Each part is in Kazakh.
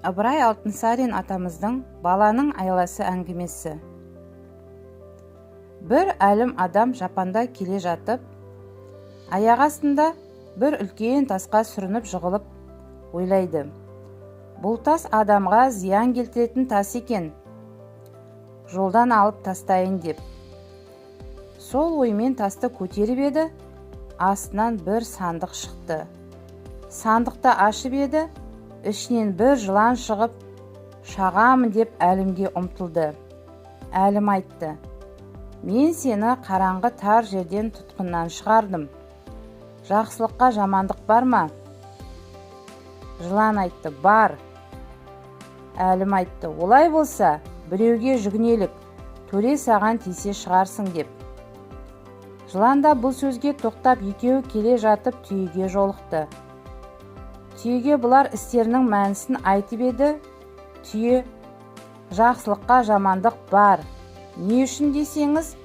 Ыбырай Алтынсарин атамыздың «Баланың айласы» әңгімесі. Бір әлім адам жапанда келе жатып, аяқ астында бір үлкен тасқа сүрініп жығылып, ойлайды: «Бұл тас адамға зиян келтіретін тас екен, жолдан алып тастайын», – деп. Сол оймен тасты көтеріп еді, астынан бір сандық шықты. Сандықты ашып еді, ішінен бір жылан шығып, шағамын деп әлімге ұмтылды. Әлім айтты: «Мен сені қараңғы тар жерден, тұтқыннан шығардым. Жақсылыққа жамандық бар ма?» Жылан айтты: «Бар». Әлім айтты: «Олай болса, біреуге жүгінелік, төре саған тисе шығарсың», – деп. Жылан да бұл сөзге тоқтап, екеуі келе жатып түйеге жолықты. Түйеге бұлар істерінің мәнісін айтып еді, түйе: «Жақсылыққа жамандық бар. Не үшін десеңіз,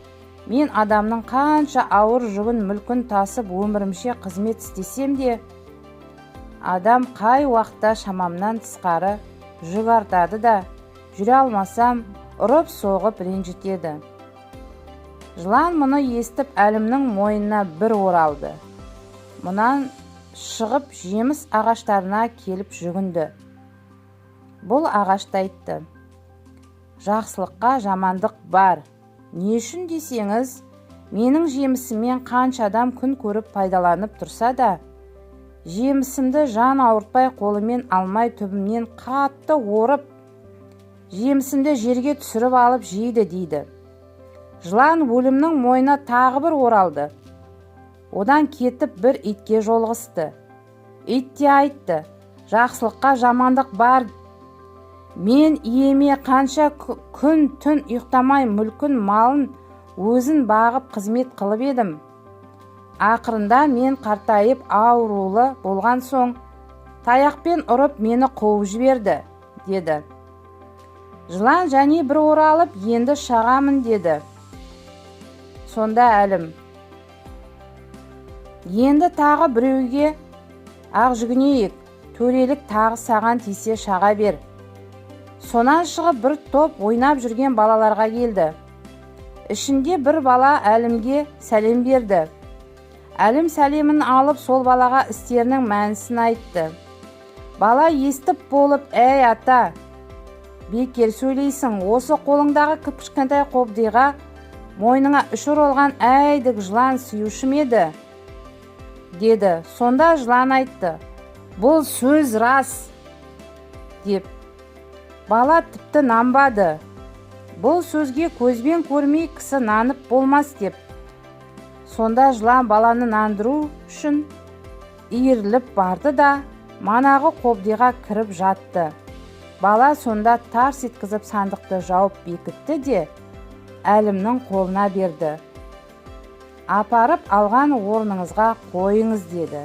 мен адамның қанша ауыр жүгін, мүлкін тасып, өмірімше қызмет істесем де, адам қай уақытта шамамнан тысқары жүк артады да, жүре алмасам, ұрып соғып ренжітеді». Жылан мұны естіп, әлімнің мойнына бір оралды. Мұнан шығып, жеміс ағаштарына келіп жүгінді. Бұл ағашты айтты: «Жақсылыққа жамандық бар. Не үшін десеңіз, менің жемісіммен қанша адам күн көріп, пайдаланып тұрса да, жемісімді жан ауыртпай, қолымен алмай, түбімнен қатты орып, жемісімді жерге түсіріп алып жейді», – дейді. Жылан өлімнің мойнына тағы бір оралды. Одан кетіп, бір итке жолығысты. Ит те айтты: «Жақсылыққа жамандық бар. Мен иеме қанша күн түн ұйықтамай, мүлкін, малын, өзін бағып, қызмет қылып едім. Ақырында мен қартайып, аурулы болған соң, таяқпен ұрып, мені қуып жіберді», – деді. Жылан және бір оралып, «Енді шағамын», – деді. Сонда әлім: «Енді тағы біреуге ақ жүгінейік, төрелік тағы саған тисе, шаға бер». Сонан шығып, бір топ ойнап жүрген балаларға келді. Ішінде бір бала әлімге сәлем берді. Әлім сәлемін алып, сол балаға істерінің мәнісін айтты. Бала естіп болып: «Әй, ата, бекер сөйлейсің. Осы қолыңдағы кіп-кішкентай қобдиға мойныңа үш оралған әйдік жылан сыюшы ма еді?» – деді. Сонда жылан айтты: «Бұл сөз рас», – деп. Бала тіпті нанбады: «Бұл сөзге көзбен көрмей кісі нанып болмас», – деп. Сонда жылан баланы нандыру үшін иіріліп барды да, манағы қобдиға кіріп жатты. Бала сонда тарс еткізіп сандықты жауып бекітті де, әлімнің қолына берді: «Апарып алған орныңызға қойыңыз», – деді.